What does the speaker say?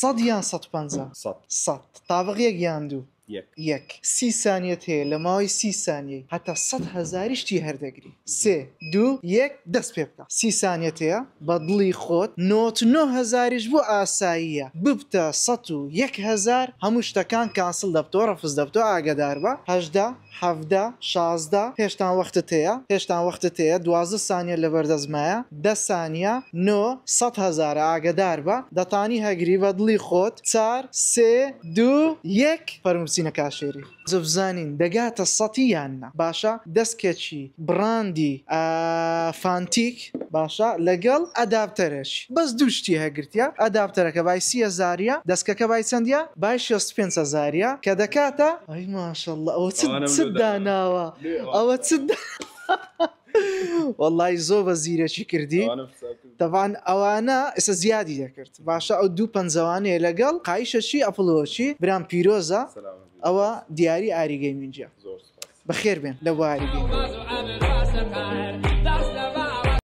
سەد یان 150؟ سەد. سەد. تابق یەک یان دوو؟ یەک. یەک. سی سانیەت هەیە لە ماوەی سی سانیەی هەتا سەد هەزاریش تی هەردەگری. سێ دوو یەک دەست پێ بکە. سی سانیەت هەیە بە دڵی خۆت نۆت نۆ هەزاریش بوو ئاساییە ببتە 101 هەزار هەموو شتەکان cancel دەبتەوە ڕەفز دەبتەوە ئاگەدار بە. 18 17 16 هێشتان وەختت هەیە هێشتان وەختت هەیە 12 سانیە لەبەردەست مایە دە سانیە نۆ سەد هەزارە ئاگەدار بە دەتانی هەگری بە دڵی خۆت چار سێ دوو یەک فەرموو بچینە cashier ی جا بزانین دەگاتە سەتی یان نا باشە دەستکەچی brand ی Fantech باشە لەگەڵ adapter ەکی بەس دوو شتی هەگرتیە adapter ەکە بای سی هەزاریە دەستکەکە بای چەندیە بای 65 هەزاریە کە دەکاتە ئەی ماشەڵڵا ئەوە چ ئەوانەم چ لۆ داناوە. داناوە ئەوە چ وەڵای زۆر بە زیرەکی کردی. ئەوانەم حساب کرد. تەبعەن ئەوانە ئێستا زیادی دەکرد باشە ئەو دوو پەنجەوانەیە لەگەڵ قایشەکی Apple Watch ی برام پیرۆزە سەلامەت بی. ئەوە دیاری ئاری Gaming ە. زۆر سوپاس. بەخێر بێن لە بۆ ئاری Gaming.